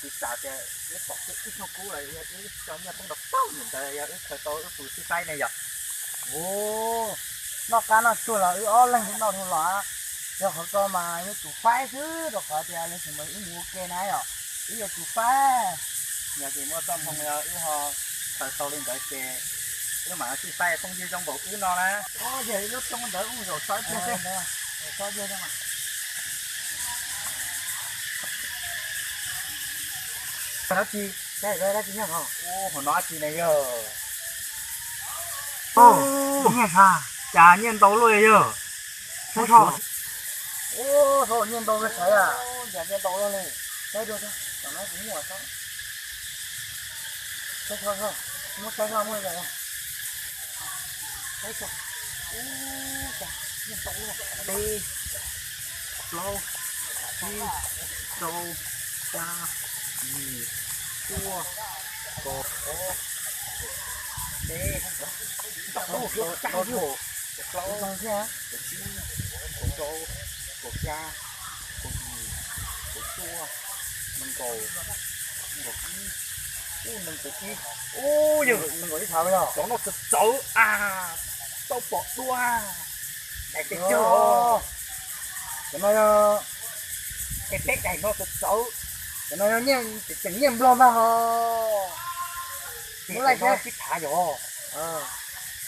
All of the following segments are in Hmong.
Tsis xav tias wb pom kiag ib thooj kub los yog wb tso nyiaj poob rau poob ntawd yog wb khaws tau wb tus sib faib ne yom. Ua, noj qab noj tsuag los wb ob leeg noj dhau los. Yog qhov ko mas yuav tsum faib xwb rau qhov tias yuav tsum mas wb mus ua ke na yom, wb yuav tsum faib. Yog tias muaj txoj hmoo yog wb ho khaws tau li ntawd ces wb mam sib faib phooj ywg zoo npaum wb no na. Yog lub roob ntawd mus zaum tso ib pliag seb. Dab tsi, dab tsi nyob hauv no dab tsi ne yog? Nyiaj, cas nyiaj ntau luaj yog? Saib tso. Nyiaj ntau, saib, nyiaj ntau luaj li. Saib dua, tam no kuv muaj, saib tso, muab saib tso, muaj li cas. Saib tso, ub, cas nyiaj ntau luaj. Peb, plaub, tsib, rau, xya, yim, cuaj, kaum, peb, kaum plaub, kaum tsib, kaum rau, kaum xya, kaum yim, kaum cuaj, nees nkaum, nees nkaum ib, ub, nees nkaum ib, ub, yog nees nkaum ib phav, cov no txawv txawv a, tau pom dua. Daim pes tsawg os. Cov no yog, es peb daim no txawv txawv. Cov no yog nyiaj, tseem nyiaj nplog ntag hos. Muab laij saib sib phav yog.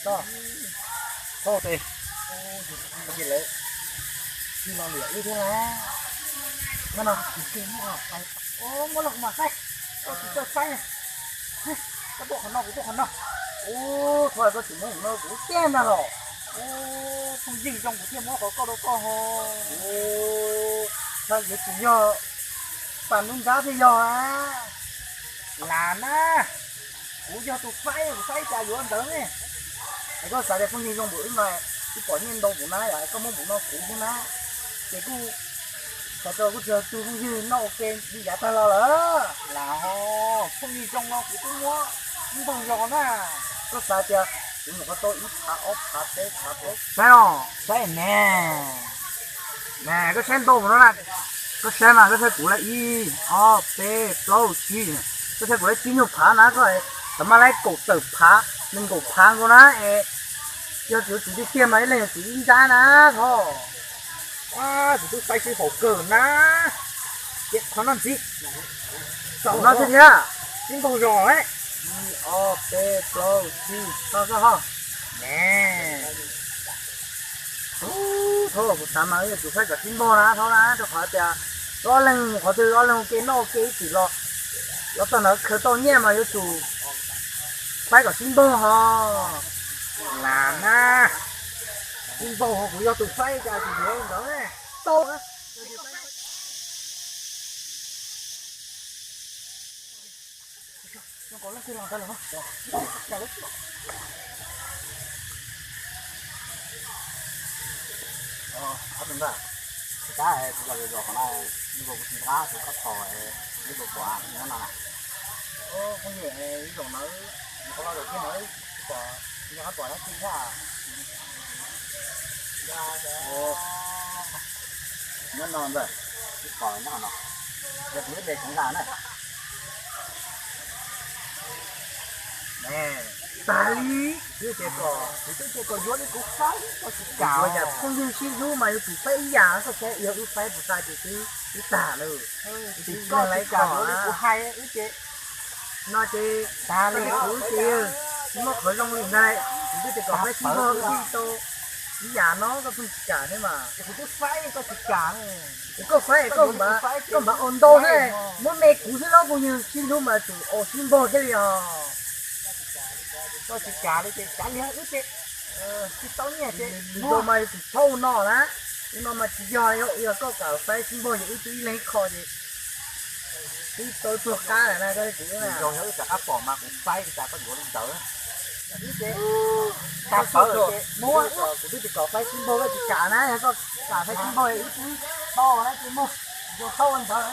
Txhob tes, lawv tsis los liam wb thiab na. No no, muab los kuv mam saib. Koj tsis txawj saib. Koj tuaj qhov no kuv tuaj qhov no. Ub, thaum koj tsis muab no kuv tiag ntag los. Ub, phooj ywg zoo kuv thiaj muab qhov koj rau koj ho. Ub, yuav tsis yog pas nub nrab thiaj yog a. Lam na, kuv yog tus faib, kuv faib cas yuav ntawd ne. Es koj xav tias phooj ywg zoo npaum wb no, wb pom nyiaj ntau npaum na yom, koj muab npaum no kuv thiab na. Ces kuj xav rau kuj tsis yog tus phooj ywg noj ua ke li yav tag los lawm. Lam ho, phooj ywg zoo no kuv twb muab ib npaug zos na. Koj xav tias kuv nyuam qhuav tau ib phav ob phav peb phav plaub, saib os, saib ne. Ne, koj saib ntau npaum no na. Koj saib mas, koj saib kuv lawm, ib, ob, peb, plaub, tsib. Koj saib kuv lawm tsib nyuag phav na, koj tau mas lawm kaum tawm phav, nees nkaum phav nkaus na es. Yog tias yuav tsum tiag tiag mas ib leeg yuav tsum ib nrab na, thov. Kuv twb faib sib haum kawg na. Ces qhov no ntxiv, saum no thiab thiab, ib npaug zos. Ib, ob, peb, plaub, tsib, txog txog ho. Ne, thaum kuv xav mas yuav tsum faib kom sib npaug na, thaum na, rau qhov tias ob leeg mus qhov twg ob leeg ua ke noj ua ke ib txhis los, los txog ntawd khaws tau nyiaj mas yuav tsum faib kom sib npaug ho. Lam na, sib npaug ho, kuv yog tus faib cas tsis yuav ntawd ne. Tau. Ob tug npawg, kuv cov zos qhov no, ib kuv tsis nqa kuv koj thom, ib kuv pom nyob no na. Phooj ywg, ib zaug no, qhov no zaum kiag no, pom, nyob qhov pom dab tsi thiab? Nyob no ntag, ib qho nyob no, yog kuv lub npe Xeev Las na. Tag li, kuv twb tias kom, kuv twb tias kom yuav li kuv faib, koj tsis kam. Yam phooj ywg sib hlub mas yuav tsum faib ib yam, koj saib yog wb faib puas tag ces twb, twb tag lawm. Tsis koj tsis kam yuav li kuv hais wb ces, no ces tag li, kuv ces muaj qhov zoo li ntawd, kuv twb tias kom faib sib npaug, wb tau ib yam no koj pheej tsis kam thiab mas. Kuv twb faib koj tsis kam. Es koj faib, koj npam, koj npam ua ntau thiab, muab me kuv xwb los phooj ywg sib hlub mas tsum ua sib npaug thiaj li os. Koj tsis kam li ces kav liam wb ces, tsis tau nyiaj ces mus mas yuav tsum txhob ua no na. Ua no mas tsis yog, yog koj kam faib sib npaug ces wb twb ib leeg ib qho ces twb tau pluag qab lawm na koj thiab kuv na. Yog wb rov qab pom mas kuv faib cas koj yuav li ntawd. Wb ces, kuv twb tsis kom faib sib npaug koj tsis kam na, yog koj kam faib sib npaug wb twb tau na ces mus, yog tau ua ntawd.